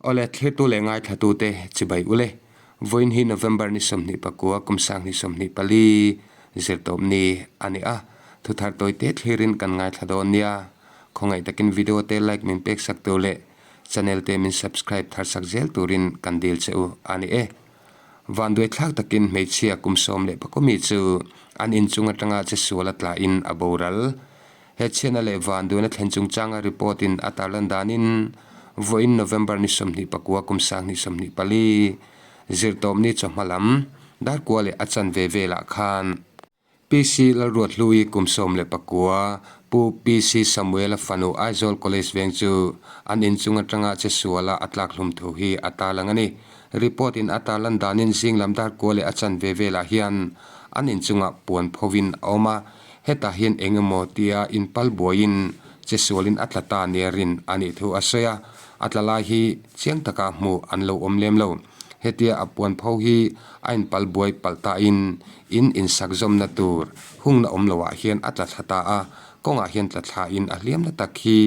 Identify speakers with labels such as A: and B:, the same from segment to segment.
A: Awle, thlirtu leh ngaithlatute chibai ule. Vawiin hi November ni 24, kum 2024 zirtawp ni a ni a. Thuthar tawite thlirin kan ngaithla dawn nia. Khawngaih takin video te like min pek sak tur leh channel te min subscribe thar sak zel turin kan dil che u a ni e. Vanduai thlak takin hmeichhia kum 11 mi chu an inchung atanga che sual a tlain a boral. He chhiatna leh vanduaina thlen chungchanga report in a tarlan danin vawiin November ni 29 kum 2024 zirtawpni chawhma lam darkua leh a chanve velah khan PC Lalruathlui kum 19 Pu PC Samuela fanu Aizawl College veng chu an inchung atanga che suala a tlak hlum thu hi a tarlang a ni. Report in a tarlan danin zing lam darkua leh a chanve velah hian an inchungah puan phovin a awm a, hetah hian eng emaw tia inpal buaiin che sualin a tla ta nia rin a nih thu a sawi a, a tla lai hi chiang taka hmuh an lo awm lem lo. Hetia a puan pho hi a inpal buai palh tain in insak zawmna tur hungna awm loah hian a tla thla ta a, kawngah hian tla thlain a hliamna tak hi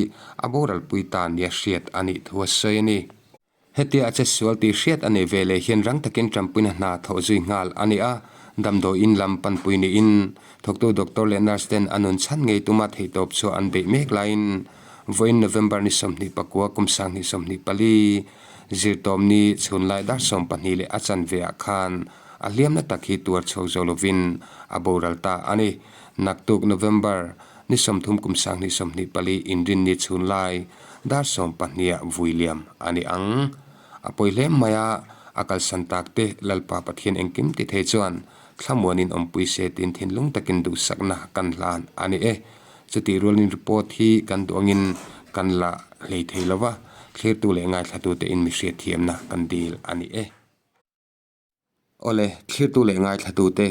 A: a boralpui ta nia hriat a nih thu a sawi a ni. Hetia a chetsual tih hriat a nei veleh hian rang takin tanpuina hna thawh zui nghal a ni a, damdawiin lam panpui niin thawktu doctor leh nurse ten a nun chhan ngei tuma theihtawp chhuah an beih mek laiin vawiin November ni 29 kum 2024 Zirtawmni chhunlai dar 12 leh a chanve ah khan a hliamna tak hi tuar chhuak zo lovin a boral ta a ni. Naktuk November ni 30 kum 2024 inrinni chhunlai dar 12 ah vui liam a ni ang. A pawi hle mai a, a kalsan tak te Lalpa Pathian engkim ti thei chuan thlamuanin awmpui se tiin thinlung takin duhsakna kan hlan a ni e. Chutih rualin report hi kan duh angin kan la hlei thei lo va, thlirtu leh ngaithlatute in mi hriatthiamna kan dil a ni e. Awle, thlirtu leh ngaithlatute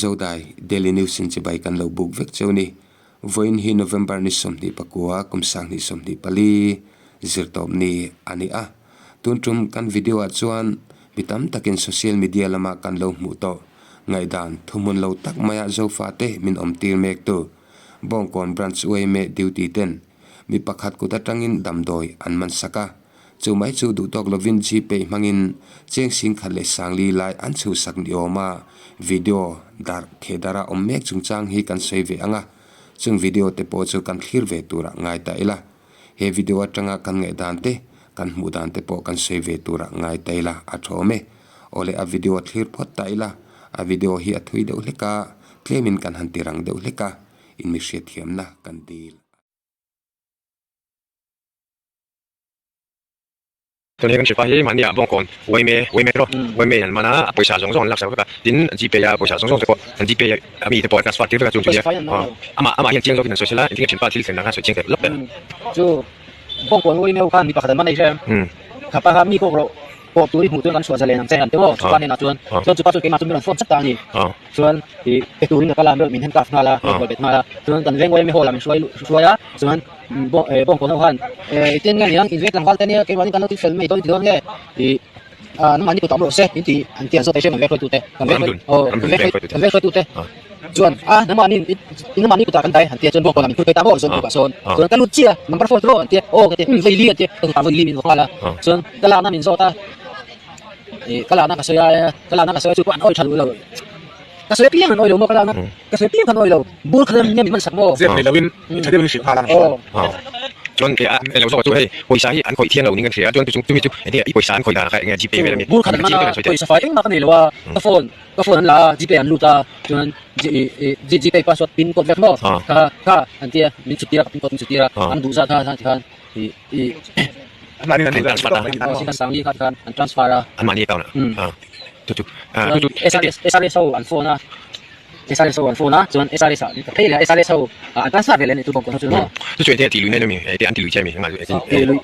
A: Zodai Daily News in chibai kan lo buk vek cheu ni. Vawiin hi November ni 29 kum 2024 zirtawp ni a ni a. Tun tum kan video ah chuan mi tam takin social media lama kan lo hmuh tawh ngaihdan thuhmun lo tak maia Zofate min awm tir mek tu Bawngkawn Branch yma duty ten mi pakhat kut atangin damdawi an man sak a, chu mai chu duhtawk lovin Gpay hmangin cheng sing khat leh sangli lai an chhuhsak ni awm a, video dar theh dara awm mek chungchang hi kan sawi ve ang a, chung video te pawh chu kan thlir ve turah ngai ta ila. He video atanga kan ngaihdan te, kan hmuh dan te pawh kan sawi ve turah ngai ta ila a tha awm e. Awle a video thlir phawt ta ila, a video hi a thui deuh hlek a, tlemin kan han ti rang deuh hlek a, in mi hriatthiamna kan dil.
B: Chuan hei kan hripa hi mahnia Bawngkawn Uaime Uaime rawh Uaime an man a, a pawisa zawng zawng an laksak vek a, tin Gpay a pawisa zawng zawng te pawh an Gpay a mi te pawh an transfer tir vek a chung chu nia amah amah hian chiang zawkin an sawi sela engtin nge thinpa thil thlen dan kha sawi chiang teh lawk teh.
C: Chu Bawngkawn Uaime ho khan mi pakhat an man a i hre kha pa kha mi kawk rawh pawh tur i hmuh chuan kan chhuah zalen ang che an ti maw chupa hnenah chuan chuan chupa chuan keimah chu min rawn phone chat ta a ni chuan ih pe turin ka kal a min handcuff nghal a min rawn bet nghal a chuan kan veng Uaime hall ah min hruai hruai a chuan Bawngkawn ho khan ih tin nge niang in veng tlangval te nia keimahni kan lo ti fel mai dawn ti dawn nge ih nangmahni kut tam rawh se in ti an ti an zawt hriat kan veng hruaitute kan veng aw kan veng kan veng hruaitute chuan a nangmahni nangmahni kutah kan dai an tia chuan Bawngkawn ah min phur phei ta maw chuan kutah sawn chuan ka lut chiah a number four chu an tia aw ka ti vawi li an tia ka kutah vawi li min vaw nghal a chuan ka lakna min zawt a ih ka lakna ka sawi a ka lakna ka sawi a chu pawh an awi tha duh lo ka sawi apiang an awi lo maw ka lakna ka sawi apiang khan awi lo bur khan nge min hman sak maw
B: zep nei loin tha deuhin hrilh nghal a aw chuan kei a eng lo zawk chu hei pawisa hi an khawih thiang lo ning kan hria chuan chu chumi chu enge i pawisa an khawih dan kha enge gpay vel ami
C: bur khan an man a pawisa fai engmah ka nei lo a ka phone ka phone an la a gpay an lut a chuan gpay password pin code vek maw kha kha an tia min chhut tir a ka pin code min chhut tir a an duh zat kha ti khan i i
B: an mahni an transfer a
C: sangli kha ti khan an transfer a
B: an mahni account a chu chu chu
C: chu SRS ho an phone a SRS ho an phone a chuan SRS ah ka phei leh a SRS ho an transfer ve leh a ni chu bawngkawn ho chu maw
B: chu chu enge ti lui nei ami enge an ti lui che ami engah
C: ti lui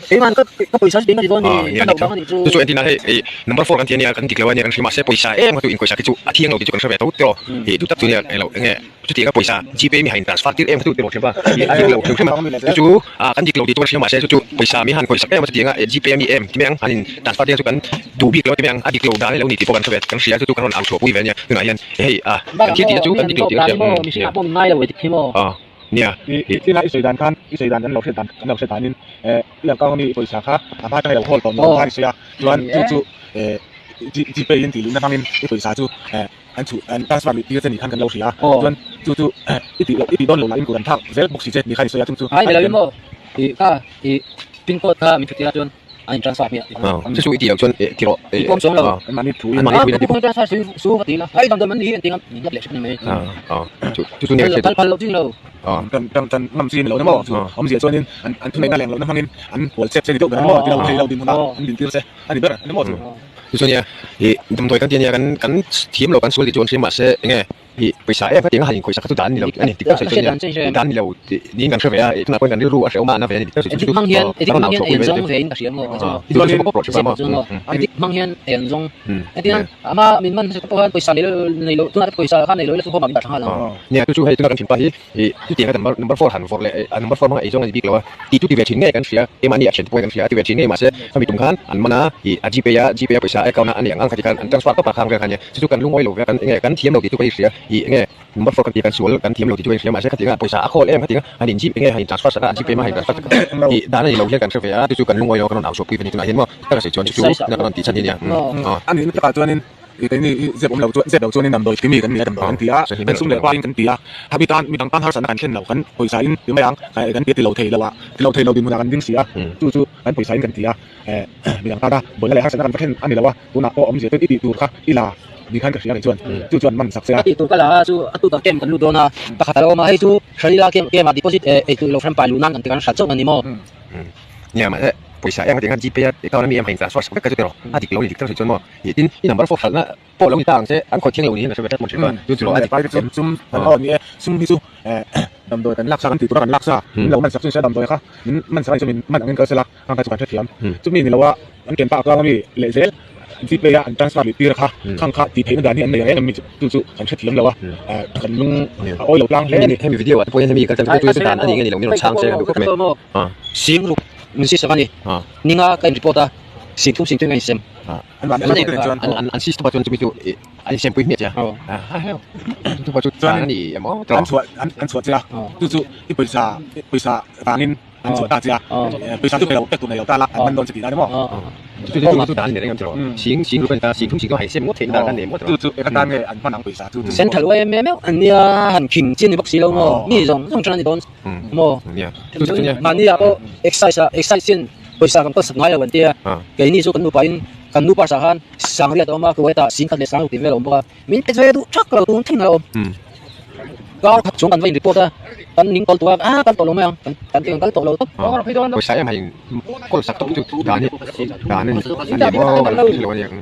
C: keimah ka ka pawisa chu keimah ti dawn ni ka hlauh vang a nih chu
B: chu chu entin a hei number four kan ti ania kan dik lo ania kan hria mahse pawisa em kha chu in pawisa khi chu a thiang lo tih chu kan hre ve tho tiraw ih duh tak chu nia englo enge Chutianga pawisa Gpay mi han transfer tir em kha chu tiraw hrim a, a dik lo hrim hrim a, chu chu kan dik lo tih chu kan hria mahse chu chu pawisa mi han khawih sak em a chutianga Gpay mi em ti mai ang han in transfer tir chu kan duh bik lo ti mai ang a dik lo dan a lo ni tih pawh kan hre ve kan hria chu chu kan rawn au chhuah pui ve ania tunah hian hei kan thil tih na chu kan dik lo tih kan hria. Nia.
D: I thil a i sawi dan khan i sawi dan kan lo hriat dan kan lo hriat danin i account ami i pawisa kha a hma atanga i lo hawl tawh ni awm khan i sawi a, chuan chu chu Gpay in tih luhna hmangin i pawisa chu an chhuh an transfer luh tir che ni khan kan lo hria a, chuan chu chu i tih loh i tih dawn lo lah in kut an thlak zel bawk si che ni khan i sawi a chung chu
C: Ai ni lo in maw i kha i pin code kha min thut tir a chuan an in transfer hmiah tih
B: chu chu i tih loh chuan ti rawh
C: i pawm chuang lo
D: an mahni thu in
B: an mahni thu in
C: an transfer su su ka ti la ai damdawi man ni an ti ngam min lak leh hret ni mai
B: chu chu nia
C: phal phal loh chi ni lo
D: tan tan tan ngam chi ni lo na maw chu awmzia chuanin an an thuneihna leng lohna hmangin an hual chep che ni deuh ber maw ti lo thei lo din hunah an din tir che a ni ber a ni maw chu
B: chu chu nia i damdawi kan ti ania kan kan thiam lo kan sual tih chu an hria mahse enge I pawisa em hetiang a han inkhawih sak kha chu dan ni lo tih a ni dik tak sawi chuan nia dan ni lo tih niin kan hre ve a tunah pawhin kan rilru a hrehawm a na ve a ni dik tak sawi chu
C: hmang hian edik hmang hian ei zawng ve in ka hria maw edik hmang hian ei an zawng hetiang ama min man hmasa pawh khan pawisa nei lo nei lo tunah te pawisa kha nei lo ila chu home ah min dah tha nghal ang
B: nia chu chu hei tuna kan thinpa hi i chutiang a number number four han vawrh leh a number four hmanga ei zawng a ni bik lo a tih chu ti ve thin ngei kan hria keimahni a thiante pawhin kan hria a ti ve thin ngei mahse khami tum khan an man a i a gpay a gpay a pawisa a account a a ni ang ang kha ti khan an transfer tawp a khang vel kha nia Chu chu kan lungawi lo ve a, kan enge kan thiam lo tih chu ka inhria, ih enge number four kan ti a kan sual kan thiam lo tih chu ka inhria mahse khatiang a pawisa a khawl em khatiang a han in jeep enge han in transfer sak a an jeep ema han in transfer sak a ih dan a ni lo hian kan hre ve a chu chu kan lungawi lo a kan rawn au chhuahpui ve ni tunah hian maw ka sawi chuan chu chu kan rawn tih chhan hi a nia aw.
D: A nihna takah chuanin ih keini hi zep awm lo chuan zep lo chuanin damdawi timi kan ni a damdawi kan ti a kan sum leh pain kan ti a hami tan midang tan harsatna kan thlen lo kan pawisa in ti mai ang kan ti a ti lo thei lo a ti lo thei lo dinhmunah kan ding si a chu chu kan pawisa in kan ti a eh midang tana buaina leh harsatna kan va thlen a ni lo a. Tunah pawh awmzia chuan i tih tur kha i la ni khan ka hria kei chuan chu chuan man sak che a.
C: Ka tih tur ka la a chu a tuta camp kan lut dawn a pakhat a lo awm a hei chu Hralila camp camp ah deposit eh ei tur lo hran pai luh nan kan ti kan hral chauh a ni maw.
B: Nia mahse pawisa em hetiang khan gpay a account ami em hain transfer sak vek ka chu tiraw a dik lo ni dik tak sawi chuan maw ih tin i number pawh hralhna pawh lo ni ta ang che an khawih thiang lo niin ka hre ve tlat maw thin chuan chu chu
D: a dik em sum kan aw ni e sum hi chu eh damdawi kan laksa kan tih tura kan laksa min lo man sak chu ni se damdawi kha min man sak a ni chu min man angin kal sela Khang kha chu kan hrethiam. Chumi ni loa an ken pa kang ami leh zel Gpay a an transfer leh tir kha khang kha tih theihna dan hi an nei reng em mi chu chu kan hrethiam lo a kan lung a awi lo tlang hle a ni.
B: Hemi video ah te pawh hian hemi kal tlang te pawh chu dan a ni nge ni lo min rawn chhang che ka duh khawp mai.
C: Sing ruk min si sak a ni. Ninga ka in report a sing thum sing thum ka insem.
B: An system ah chuan chumi chu an insem pui hmiah che a. Chu chu dan a ni em aw.
D: An chhuah an chhuah che a chu chu i pawisa pawisa vangin An chhuah ta che a, pawisa chu pe lo pek tur nei lo ta la, an man dawn che tih na ni maw?
B: Chu chu chu dan a ni reng ang chu rawh. Sing sing ruk a ni ta, sing thum sing chu a haih sem ngawt theih na dan a nei ngawt rawh.
D: Chu chu eng atan nge an hman ang pawisa chu chu.
C: Central YMA meuh an nia han khing chi a ni bawk si lo maw? Mi zawng zawng tan a ni dawn maw?
B: Chu chu nia.
C: Mahni ah pawh excise ah excise hian pawisa kan kawlsak ngai lo an tia, keini chu kan nupa in kan nupa sah khan sangriat a awm a, Kuwait ah sing khat leh sang ruk tih vel a awm bawk a. Min pe ve duh thak lo tun thleng a awm. Kar khat chung kan va in report a, kan ning kawl tawh a, a kal tawh lo mai ang, kan ti ang kal tawh lo tawp.
B: Pawisa em hain kawl sak tawp chu dan hi dan a ni a ni maw kan hre lo a ni ang.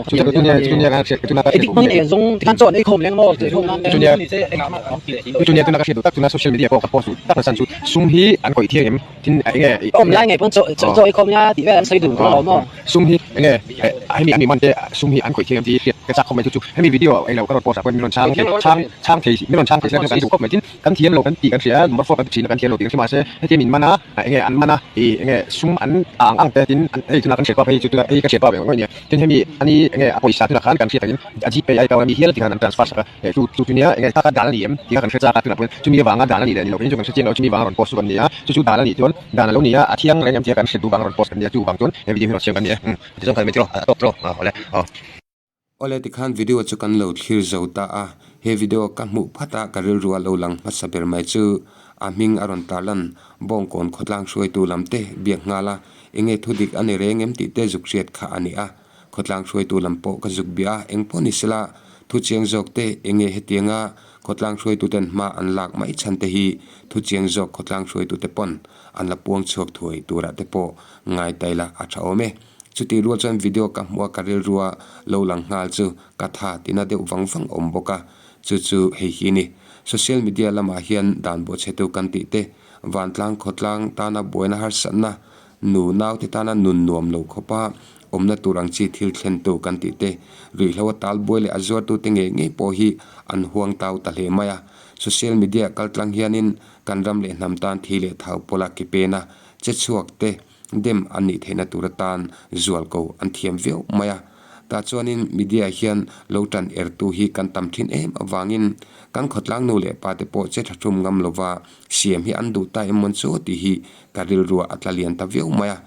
B: Chu chu nia chu nia kan hriat tuna ka
C: Edik hmangin ei an zawng tikhan chaw an ei khawm leng maw tih khawm nan
B: chu nia chu nia tuna ka hriat duh tak tuna social media pawh ka post duh tak na chan chu sum hi an khawih thiang em tin enge
C: Awm lai ngei pawn chaw chaw ei khawm nia tih vel an sawi dun tawh lo maw.
B: Sum hi enge hemi an mi man te sum hi an khawih thiam tih hriat ka chak khawp mai chu chu hemi video englo ka rawn post ah pawhin min rawn chhang thei chhang chhang thei min rawn chhang thei sela kan duh khawp mai tin kan thiam lo kan tih kan hria a number four kan ti thin a kan thiam lo tih kan hria mahse hetia min man a enge an man a ih enge sum an ang ang te tin hei tunah kan hriat pawh hei chu tunah hei ka hriat pawh ve ngawih nia tin hemi ani enge a pawisa tunah khan kan hriat takin a gpay ai kau ami hial tikhan an transfer sak a. Hei chu chu chu nia enge taka dan a ni em tih kha kan hre chak a tunah pawhin chumi avanga dan a nih leh ni lo khin chu kan hre chiang lo chumi vanga rawn post chu kan ni a chu chu dan a nih chuan dan a lo ni a a thiang reng em tia kan hre duh vanga rawn post kan ni a chu vang chuan he video hi rawn siam kan ni e umm tichuan kha mai tiraw a tawk tiraw a awle aw.
A: Awle tikhan video chu kan lo thlir zo ta a, he video ka hmuh phat a ka rilru a lo lang hmasa ber mai chu a hming a rawn tarlan Bawngkawn khawtlang hruaitu lam te biak nghal a enge thudik a ni reng em tih te zuk hriat kha a ni a. Khawtlang hruaitu lam pawh ka zuk bia a, eng pawh ni sela, thu chiang zawk te eng nge hetianga khawtlang hruaituten hma an lak mai chhan te hi thu chiang zawk khawtlang hruaitute pawn an la puang chhuak thuai turah te pawh ngai ta ila a tha awm e. Chutih rual chuan video ka hmuh a ka rilrua lo lang nghal chu ka tha tina deuh vang vang awm bawk a, chu chu hei hi ni. Social media lamah hian dan bawhchhetu kan tih te, vantlang khawtlang tana buaina harsatna Nu naute tana nun nuam lo khawpa awmna tur ang chi thil thlentu kan tih te, ruihhlo a tal buai leh a zuartute ngei ngei pawh hi an huang tau ta hle mai a. Social media kaltlang hianin kan ram leh hnam tan thi leh thau pawla ke pena che chhuak te dem an nih theihna tur atan zualko an thiam viau mai a. Tah chuanin media hian lo tan ertu hi kan tam thin em avangin kan khawtlang nu leh pa te pawh che tha thum ngam lova siam hi an duh ta em mawn chu tih hi ka rilruah a tla lian ta viau mai a.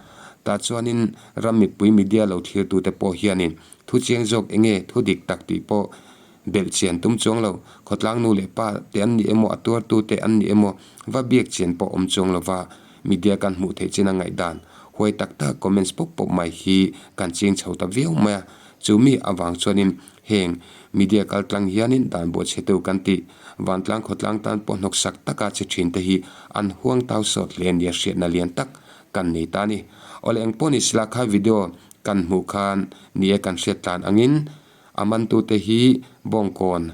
A: Tah chuanin ram mipui media lo thlirtute pawh hianin thu chiang zawk enge thu dik tak tih pawh Belh chian tum chuang lo, khawtlang nu leh pa te an ni emaw, a tuartu te an ni emaw, va biak chian pawh awm chuang lo va, media kan hmuh theih chin a ngaihdan huai tak tak comments pawp pawp mai hi kan ching chho ta viau mai a, chu mi avang chuanin heng media kal tlang hianin dan buah chhe tu kan tih vantlang khawtlang tan pawh hnawksak taka che thin te hi an huang tau sawt hle nia hriatna lian tak kan nei ta a ni. Awle engpawh ni sila kha video kan hmuh khan ni e kan hriat tlan angin A mantute hi Bawngkawn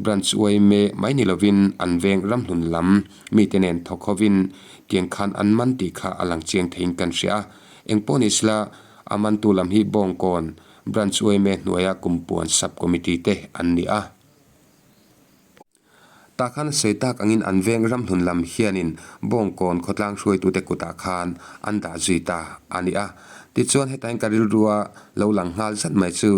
A: Branch yma mai ni lovin an veng ramhlun lam mite nen thawk hovin tiang khan an man tih kha a lang chiang theiin kan hria a. Engpawh ni sila a mantu lam hi Bawngkawn Branch yma hnuaia kumpuan Sub Committee te an ni a. Tah khan sawi tak angin an veng ramhlun lam hianin Bawngkawn khawtlang hruaitute kutah khan an dah zui ta a ni a. Tichuan heta hian ka rilrua lo lang nghal zat mai chu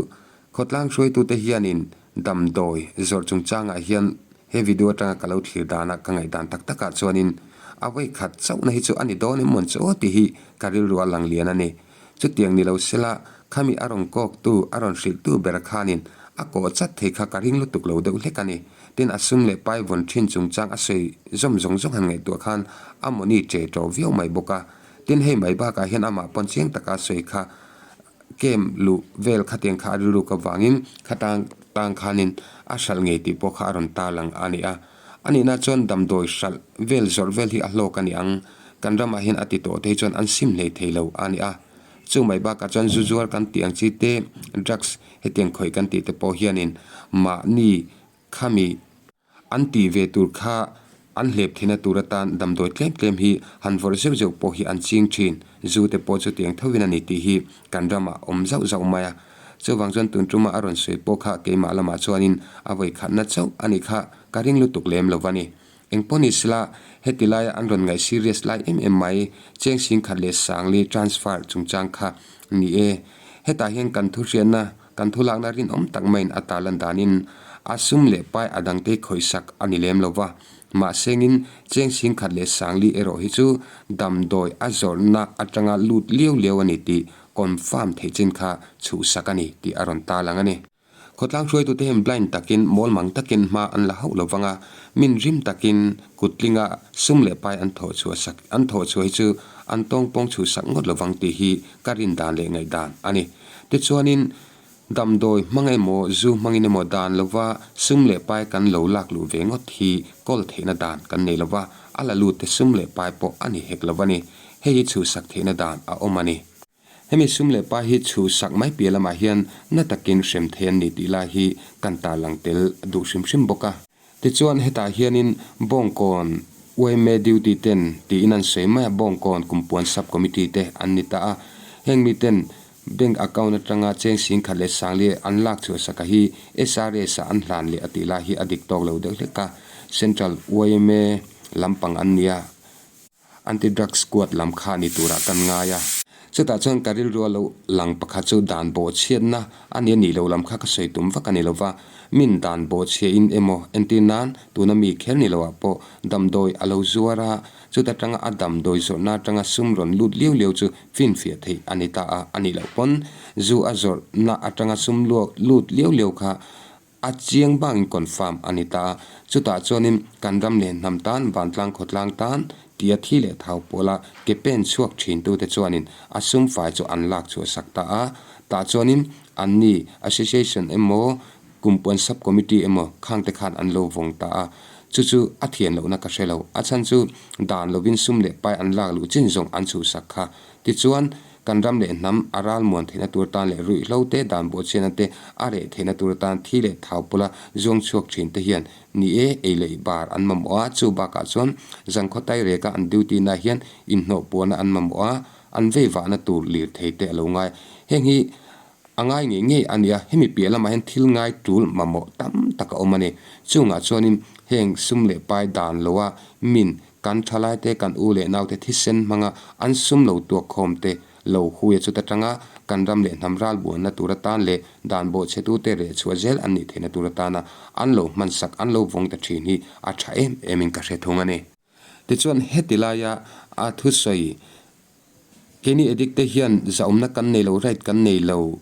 A: khawtlang hruaitute hianin damdawi zawrh chungchangah hian he video atanga ka lo thlir dana ka ngaihdan tak takah chuanin a vawi khat chauhna hi chu a ni dawn em mawn chu aw tih hi ka rilrua lang lian a ni. Chutiang ni lo sela, khami a rawn kawktu, a rawn hrilhtu ber khanin a kawh chat thei kha ka ring lutuk lo deuh hlek a ni. Tin, a sum leh pai vawn thin chungchang a sawi zawm zawng zawng han ngaihtuah khan a mawni che tawh viau mai bawk a. Tin, hei mai bakah hian amah pawn chiang taka a sawi kha kem luh vel khatiang kha a rilruk avangin khatang tang khanin a hralh ngei tih pawh kha a rawn tarlang a ni a. A nihna chuan damdawi hralh vel zawrh vel hi a hlawk a ni ang. Kan ramah hian a ti tawh te hi chuan an sim hlei thei lo a ni a. Chu mai bakah chuan zu zuar kan tih ang chi te, drugs hetiang khawih kan tih te pawh hianin mahni khami an tih ve tur kha an hlep theihna tur atan damdawi tlem tlem hi han vawrh zeuh zeuh pawh hi an ching thin. Zu te pawh chutiang thovin a ni tih hi kan ramah awm zauh zauh mai a. Chuvang chuan tun tuma a rawn sawi pawh kha keimah lamah chuanin a vawi khatna chauh a nih kha ka ring lutuk lem lo va ni. Engpawh ni sela heti laia an rawn ngaih serious lai em em mai cheng sing khat leh sangli transfer chungchang kha ni e. Hetah hian kan thu hriatna, kan thu lakna rinawm tak maiin a tarlan danin a sum leh pai a dangte khawihsak a ni lem lo va. Mahsengin cheng sing khat leh sangli erawh hi chu damdawi a zawrhna atanga lut liau liau a ni tih confirm theih chin kha chhuhsak a ni tih a rawn tarlang a ni. Khawtlang hruaitute hian blind takin, mawlmang takin hma an la hauh lo vang a, min rim takin kutlinga sum leh pai an thawh chhuah sak an thawh chhuah hi chu an tawngpawng chhuhsak ngawt lo vang tih hi ka rin dan leh ngaihdan a ni. Tichuanin damdawi hmang emaw zu hmangin emaw dan lova sum leh pai kan lo lak luh ve ngawt hi kawl theihna dan kan nei lova, a la lut te sum leh pai pawh a ni hek lo a ni. Hei hi chhuhsak theihna dan a awm a ni. Hemi sum leh pa hi chhuhsak mai piah lamah hian na takin hrem thei an ni tih lai hi kan tarlang tel duh hrim hrim bawk a. Tichuan hetah hianin Bawngkawn yma duty ten tiin an sawi mai a, Bawngkawn Kumpuan Sub Committee te an ni ta a. Heng miten Bank account atanga cheng singkhat leh sangli an lak chhuahsaka hi SRS ah an hlan leh a tih lai hi a dik tawk lo deuh hlek a. Central yma lampang an ni a. Anti-drug squad lam kha ni turah kan ngai a. Chutah chuan ka rilru a lo lang pakhat chu dan bawhchhiatna a nia nih lo lam kha ka sawi tum vak a ni lo va. Min dan bawhchhiahin emaw entir nan tuna mi kher ni loah pawh damdawi a lo zuar a, chuta tanga a damdawi zawrhna atanga sum rawn lut liau liau chu finfiah theih a ni ta a, a nih loh pawn zu a zawrhna atanga sum lut liau liau kha A chiang bangin confirm a ni ta a, chutah chuanin kan ram leh hnam tan, vantlang khawtlang tan tia thi leh thau pawla ke pen chhuak thintute chuanin a sum fai chu an lak chhuah sak ta a. Tah chuanin anni association emaw kumpuan sub committee emaw khangte khan an lo vawng ta a, chu chu a thian lohna ka hre lo. A chhan chu dan lovin sum leh pai an lak luh chin zawng an chhuhsak kha. Tichuan, Kan ram leh hnam a ral muan theihna tur tan leh ruihhlo te, dan bawhchhiatna te a reh theihna tur atan thi leh thau pawla zuang chhuak thin te hian ni e, ei leh bar an mamawh a, chu bakah chuan zangkhaw tai reka an duty na hian inhnawh puahna an mamawh a, an vei vahna tur lirthei te a lo ngai. Heng hi a ngai ngei ngei a nia, hemi piah lamah hian thil ngai tul mamawh tam tak a awm a ni. Chungah chuanin heng sum leh pai dan loa min Kan thalaite kan u leh naute thisen hmanga an sum lo tuak khawm te lo hui a chuta tanga kan ram leh hnam ral buanna tur atan leh dan bawhchhetute reh chhuah zel an nih theihna tur atana an lo hmansak an lo vawng ta thin hi a tha em em in ka hre thung a ni. Tichuan heti laia a thusawi keini addict te hian zahawmna kan nei lo, right kan nei lo,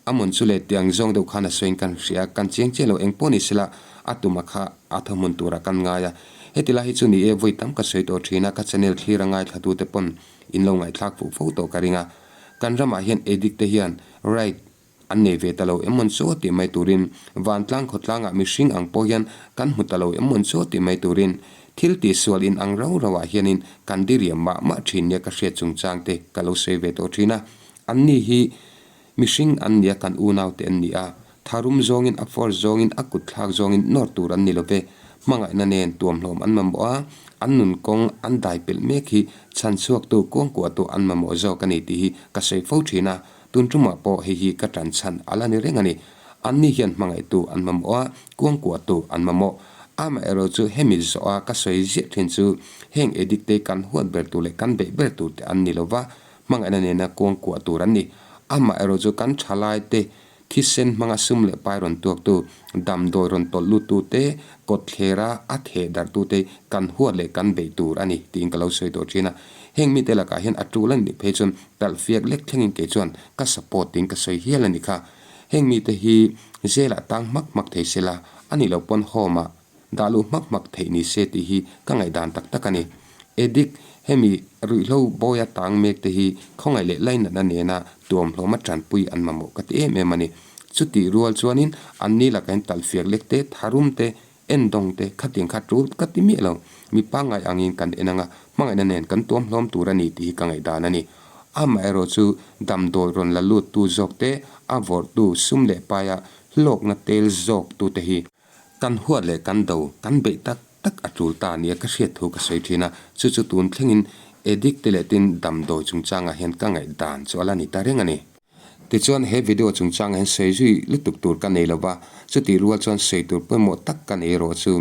A: A mun chu leh tiang zawng deuh khan a sawiin kan hria, kan chiang chiah lo eng pawh ni sela a tuma kha a tho hmun turah kan ngai a. Heti lai hi chu ni e, vawi tam ka sawi tawh thin a, ka channel thlir a ngaithlatute pawn in lo ngaihthlak fuh fo tawh ka ring a. Kan ramah hian addict te hian right an nei ve ta lo em mawn chu tih mai turin, vantlang khawtlangah mihring ang pawh hian kan hmu ta lo em mawn chu tih mai turin, thil tihsual in ang rau rauah hianin kan diriam mah mah thin nia ka hriat chungchang te ka lo sawi ve tawh thin a. Anni hi Mihring an nia kan unaute an ni a, tharum zawngin a force zawngin a kut thlak zawngin nawr tur an ni lo ve. Hmangaihna nen tuamhlawm an mamawh a, an nun kawng an dai pelh mek hi chhanchhuaktu kuangkuahtu an mamawh zawk a ni tih hi ka sawi fo thin a, tun tumah pawh hei hi ka tan chhan a la ni reng a ni. Anni hian hmangaihtu an mamawh a, kuangkuahtu an mamawh. Amaherawh chu hemi zawha ka sawi ziah thin chu heng addict te kan huat ber tur leh kan beih ber tur te an ni lo va, Hmangaihna nena kuang kuah tur an ni. Amah erawh chu kan thalai te thisen hmanga sum leh pai rawn tuaktu, damdawi rawn tawlh luttu te, kawtthlera a theh darhtu te kan huat leh kan beih tur a ni tiin ka lo sawi tawh thin a. Heng mite lakah hian a tul a nih phei chuan talh fiak lek thlengin kei chuan ka support tiin ka sawi hial a ni kha. Heng mite hi zelah tang hmak hmak thei sela, a nih loh pawn home ah Dah luh hmak hmak theih ni se tih hi ka ngaihdan tak tak a ni. Edik, hemi ruihhlo bawia tang mek te hi khawngaih leh lainatna nena tuamhlawma tanpui an mamawh ka ti em em a ni. Chutih rual chuanin anni lakah hian talhfiak lek te, tharum te, endawng te khatiang kha tul ka ti miah lo. Mi pangngai angin kan en anga hmangaihna nen kan tuamhlawm tur a ni tih hi ka ngaihdan a ni. Amaherawh chu damdawi rawn la luttu zawk te, a vawrhtu sum leh paia hlawkna tel zawk tute hi, Kan huat leh kan do, kan beih tak tak a tul ta nia ka hriat thu ka sawi thin a, chu chu tun thlengin addict te leh tin damdawi chungchangah hian ka ngaihdan chu a la ni ta reng a ni. Tichuan he video chungchangah hian sawi zui lutuk tur ka nei lova, chutih rual chuan sawi tur pawimawh tak ka nei erawh chu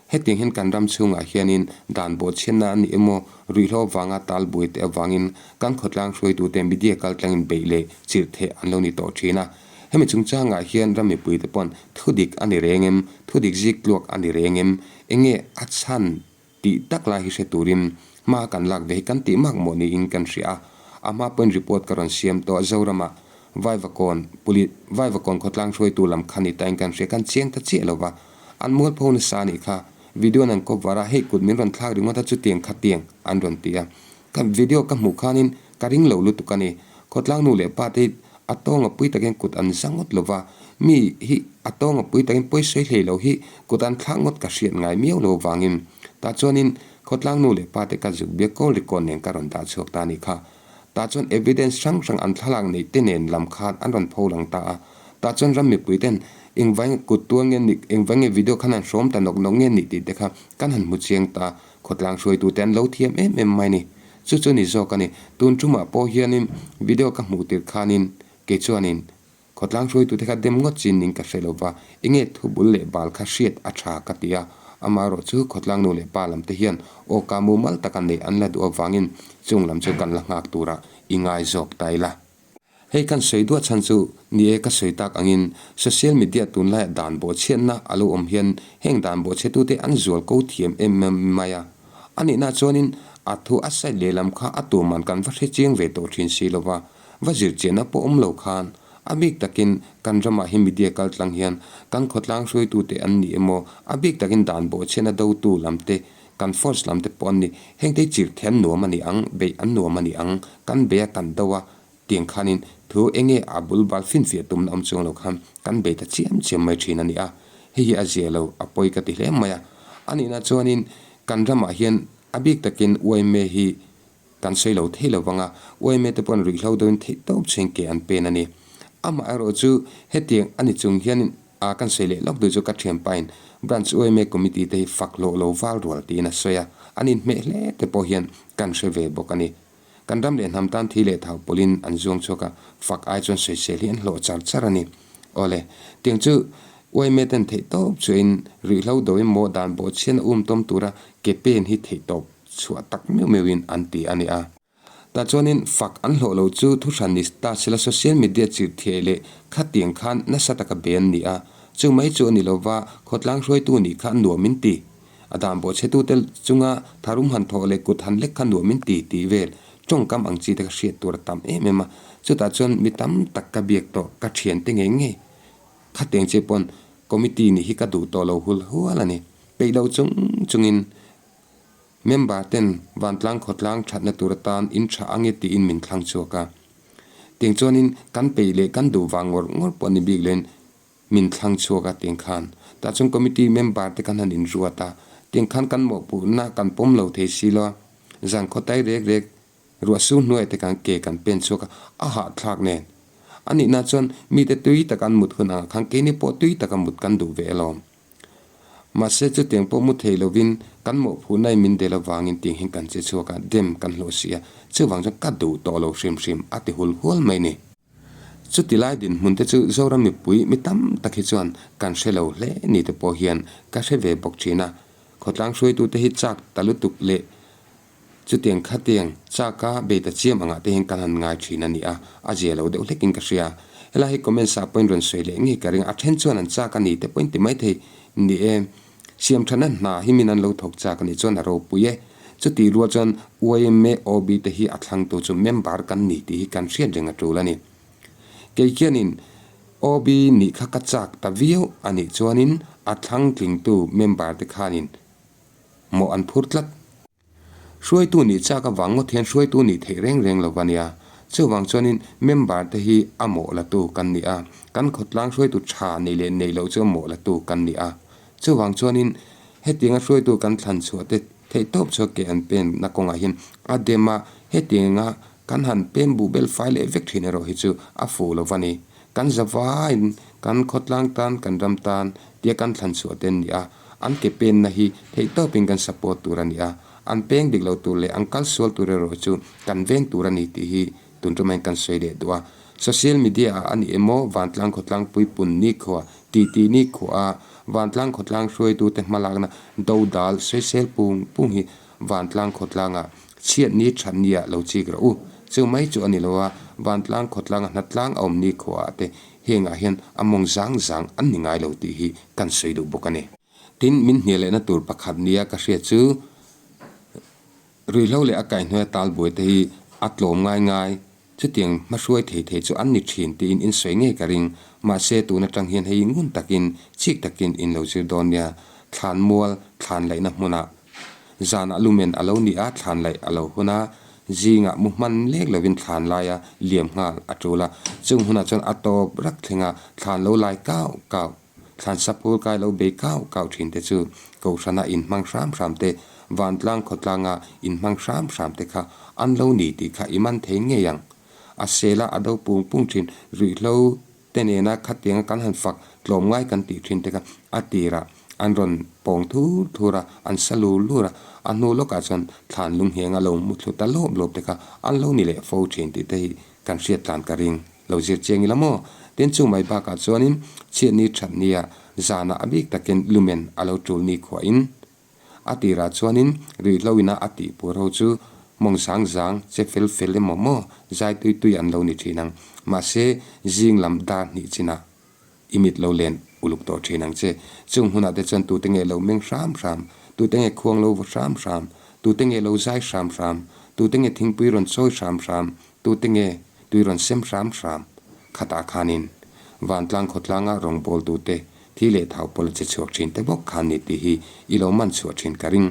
A: hetiang hian kan ram chhungah hianin dan bawhchhiatna a ni emaw ruihhlo avanga talbuai te avangin kan khawtlang hruaitute media kaltlangin beih leh chirh theh an lo ni tawh thin a. Hemi chungchangah hian ram mipuite pawn thu dik a ni reng em, thu dik zik tluak a ni reng em, enge a chhan tih tak lai hi hre turin hma kan lak ve hi kan tih mak mawh niin kan hria a. A hma pawhin report ka rawn siam tawh a, Zoramah Vaivakawn Puli Vaivakawn khawtlang hruaitu lam kha ni tain kan hria, kan chiang ta chiah lo va, an mualpho nasa a nih kha. Video an kawp var a, hei kut min rawn thlak ringawt a chutiang khatiang an rawn ti a. Ka video ka hmuh khanin ka ring lo lutuk a ni. Khawtlang nu leh pa te hi a tawnga pui takin kut an za ngawt lo va, mi hi a tawnga pui takin pawi sawi hlei lo hi kut an thlak ngawt ka hriat ngai miau lo vangin tah chuanin khawtlang nu leh pa te ka zuk biak call record nen ka rawn dah chhuak ta a nih kha. Tah chuan evidence hrang hrang an thlalak neih te nen lam khan an rawn pho lang ta a. Tah chuan ram mipui ten engvai kut tual nge nih engvai nge video khan an hrawm ta nawk nawk nge nih tih te kha kan han hmu chiang ta. Khawtlang hruaitute an lo thiam em em mai ni. Chu chu ni zawk a ni. Tun tumah pawh hianin video ka hmuh tir khanin kei chuanin khawtlang hruaitute kha dem ngawt chin ning ka hre lo va, enge thu bul leh bal kha hriat a tha ka ti a. Amaherawh chu khawtlang nu leh pa lam te hian aw ka mumal taka neih an la duh avangin chung lam chu kan la nghak turah i ngai zawk ta ila. Hei kan sawi duah chhan chu ni e ka sawi tak angin social media tunlaiah dan bawhchhiatna a lo awm hian heng dan bawhchhiatute an zual ko thiam em em mai a. A nihna chuanin a thu a side lehlam kha a tuman kan va hre chiang ve tawh thin si lova, va zir chiahna pawh awm lo khan a bik takin kan ramah hi media kaltlang hian kan khawtlang hruaitute an ni emaw a bik takin dan bawhchhiatna dotu lamte kan force lamte pawh an ni. Hengte hi chirh thei an nuam a ni ang, beih an nuam a ni ang, kan bei a kan do a, Tiang khanin thu enge a bul bal finfiah tumna awm chuang lo khan kan bei ta chiam chiam mai thin a ni a, hei hi a zia lo, a pawi ka ti hle mai a. A nihna chuanin kan ramah hian a bik takin uaime hi kan sawi lo thei lo vang a, uaime te pawhin ruihhlo deuhin theih tawp chheng ke an pen a ni. Amaherawh chu hetiang a ni chung hianin a kan sawi leh lawk duh chu ka thianpain Branch uaime Committee te hi fak hlawh lo val rual tiin a sawi a, an inhmeh hle te pawh hian kan hre ve bawk a ni. Kan ram leh hnam tan thi leh thau pawlhin an zuang chhuak a, fak ai chuan sawisel hi an hlawh char char a ni. Awle, tiang chu uaime ten theih tawp chuahin ruihhlo do emaw dan bawhchhian a um tawm tura ke pen hi theih tawp chhuah tak meuh meuhin an ti a ni a. Tah chuanin fak an hlawh lo chu thuhran ni ta sela social media chirhthiai leh khatiang khan nasa taka be an ni a, chu mai chu a ni lova khawtlang hruaitu nih kha nuam in ti. A dan pawh chhetute chunga tharum han thawh leh kut han lek kha nuam in ti tih vel tawngkam ang chi te ka hriat tur a tam em em a, chutah chuan mi tam tak ka biak tawh ka thiante ngei ngei khatiang che pawn committee nih hi ka duh tawh lo hul hual a ni. Peih lo chung chungin Member ten vantlang khawtlang thatna tur atan in tha ange tiin min thlang chhuak a. Tiang chuanin kan peih leh kan duh vang ngawr ngawr pawh ni bik len min thlang chhuak a tiang khan. Tah chuan committee member te kan han inruat a, tiang khan kan mawhpuhna kan pawm lo thei si lo a, zan khawtai rek rek ruah sur hnuai te kan ke kan pen chhuak a, a hahthlak nen. A nihna chuan mite tui taka an mut hun angah khan keini pawh tui taka mut kan duh ve alawm. Mahse chutiang pawh mu thei lovin kan mawhphuhna in min del avangin tiang hian kan che chhuak a, dem kan hlawh si a, chuvang chuan ka duh tawh lo hrim hrim a ti hul hual mai ni. Chuti lai dinhmun te chu Zoram mipui mi tam tak hi chuan kan hre lo hle ni te pawh hian ka hre ve bawk thin a, khawtlang hruaitute hi chak ta lutuk leh Chutiang khatiang chaka bei ta chiam angah te hian kan han ngai thin a ni a, a zia lo deuh hlekin ka hria. Helai hi comments ah pawhin rawn sawi leh ngei ka ring a, a then chuan an chak a ni te pawhin ti maithei ni e. Siam thana hna hi min an lo thawk chak a nih chuan a ropui e. Chutih rual chuan yma OB te hi a thlangtu chu member kan ni tih hi kan hriat reng a tul a ni. Kei khianin OB nih kha ka chak ta viau a nih chuanin a thlang tlingtu member te khanin mawh an phur tlat. Hruaitu nih chak avang ngawt hian hruaitu nih theih reng reng lo va nia. Chuvang chuanin member te hi a mawh latu kan ni a, kan khawtlang hruaitu tha neih leh neih loh chu a mawh latu kan ni a. Chuvang chuanin hetianga hruaitu kan thlan chhuah te theihtawp chhuak ke an pen na kawngah hian a dem a, hetianga kan han pen buh bel fai leh vek thin erawh hi chu a fuh lo va ni. Kan zavaiin kan khawtlang tan kan ram tan tia kan thlan chhuah te an ni a, an ke penna hi theihtawpin kan support tur a ni a, an peng dik lo tur leh an kal sual tur erawh chu kan veng tur a ni tih hi tun ṭumain kan sawi leh duh a. Social media ah a ni emaw vantlang khawtlang puipun nikhua titi nikhua a vantlang khawtlang hruaitute hmalakna dodal sawisel pung pung hi vantlang khawtlanga chhiat ni that nia lo chik rawh u. Chu mai chu a ni lo a, vantlang khawtlanga hnatlang a awm nikhua ah te Hengah hian a mawng zang zang an ni ngai lo tih hi kan sawi duh bawk a ni. Tin, min hnial lehna tur pakhat nia ka hriat chu ruihhlo leh a kaihhnuaia tal buai te hi a tlawm ngai ngai, chutiang hmahruai thei thei chu an ni thin tiin in sawi ngei ka ring. Mahse, tun atang hian hei ngun takin, chik takin in lo zir dawn nia. Thlan mual, thlan laihna hmunah Zanah lumen a lo ni a, thlan laih a lo hun a, zingah mu hman lek lovin thlan laia liam nghal a tul a. Chung hunah chuan a tawp rak thleng a, thlan lo lai kau kau, thlan saphur kai lo bei kau kau thin te chu Kohhrana inhmang hram hram te, vantlang khawtlanga inhmang hram hram te kha an lo ni tih kha i man thei ngei ang. A sela a do pung pung thin, ruihhlo te nena khatianga kan han fak tlawm ngai kan tih thin te kha a tirah an rawn pawng thur thur a, an sa lur lur a, a hnu lawkah chuan thlan lung ngheng a lo mu thlu ta lawp lawp te kha an lo ni leh fo thin tih te hi kan hriat tlan ka ring lo zir chiang ila maw? Tin chu mai bakah chuanin chhiatni thatnia zanah a bik takin lumen a lo tul ni khuahin A tirah chuanin ruihhlo ina a tih pur ho chu mawng zang zang, che fel fel emaw maw zai tui tui an lo ni thin ang. Mahse, zing lam dar hnih chinah i mit lo len uluk tawh thin ang che. Chung hunah te chuan tute nge lo meng hram hram, tute nge khuang lo vaw hram hram, tute nge lo zai hram hram, tute nge thingpui rawn chawi hram hram, tute nge tui rawn sem hram hram. Khatah khanin vantlang khawtlanga rawngbawltute Thi leh thau pawl a che chhuak thin te bawk khan ni tih hi i lo man chhuah thin ka ring.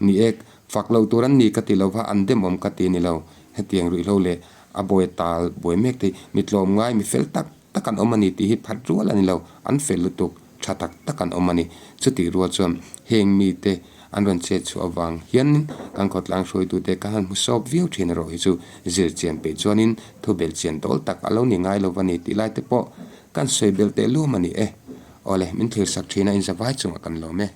A: Ni ek, fak lo tur an ni ka ti lo va, an demawm ka ti ni lo. Hetiang ruihhlo leh a bawi tal buai mek te hi mi tlawm ngai, mi fel tak tak an awm a ni tih hi phat rual a ni lo. An fel lutuk, tha tak tak an awm a ni. Chutih rual chuan heng mite an rawn chet chhuah avang hian kan khawtlang hruaitute ka han hmu sawp viau thin erawh hi chu zir chian peih chuanin thubelh chian dawl tak a lo ni ngai lo va ni tih lai te pawh Kan sawi belh teh luam a ni e. Awle, min thlir sak thin a, inzavai chungah kan lawm e.